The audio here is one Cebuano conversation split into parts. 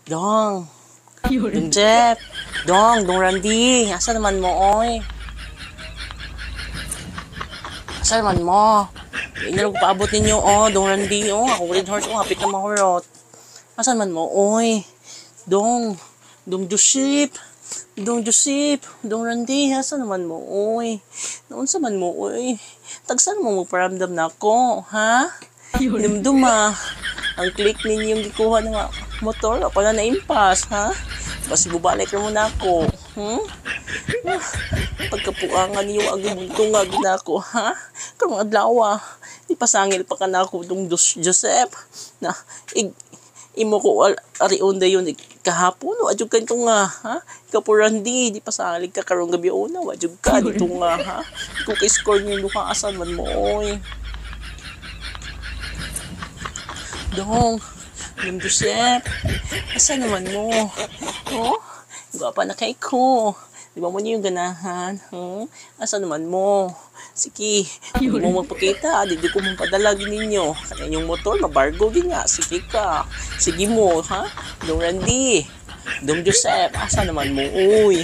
Dong. Dong Jeff. Dong, Dong Randy. Asa naman mo, oy? Asa naman mo? Hindi na lang paabot ninyo, oh. Dong Randy, oh. Ako red horse, oh. Hapit na mahurot. Asa man mo, oy? Dong. Dong Joseph. Dong Joseph. Dong Randy, asa naman mo, oy? Naunsa man mo, oy? Tagsan mo magparamdam na ako, ha? Dumdum ah. Ang click ninyong gikuha ng motor, ako na naimpas, ha? Basi bubalik mo na ako. Ah, pagkapuangan niyo, agi buntungag na ako, ha? Karong adlaw, ah. Ipasangil pa ka na ako, dong Joseph. Na, imo ko arion dayon kahapon, wa jud kanto nga, ha? Ikaw po, Randy, di pasalig ka karong gabi una, wa jud ka dito nga, ha? Kung kay score niyo duha, asan man mo, oy? Dong, Dong Joseph, asa naman mo? Oh, gwapa na kay ko. Di ba mo niyo yung ganahan? Asa naman mo? Sige, huwag mo magpakita. Di ko mong padala ninyo. Kaya yung motor, mabargo din nga. Sige ka. Sige mo, ha? Dong Randy, Dong Joseph, asa naman mo? Uy,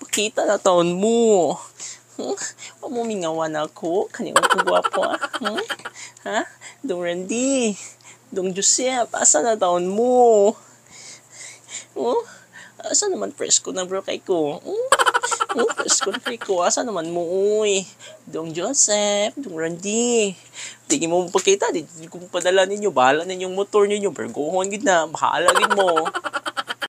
pakita na taon mo. Huwag mo mingawan ako. Kanina ko gwapo, ah. Ha? Dong Randy, Dong Joseph, asa na taon mo? Oh? Asa naman presko na bro kay ko? Oh, presko na kay ko. Asa naman mo, uy? Dong Joseph, Dong Randy. Di mo pakita, di ko padala ninyo. Bahala ninyong motor ninyo. Bergohon gid na. Bahala gid mo.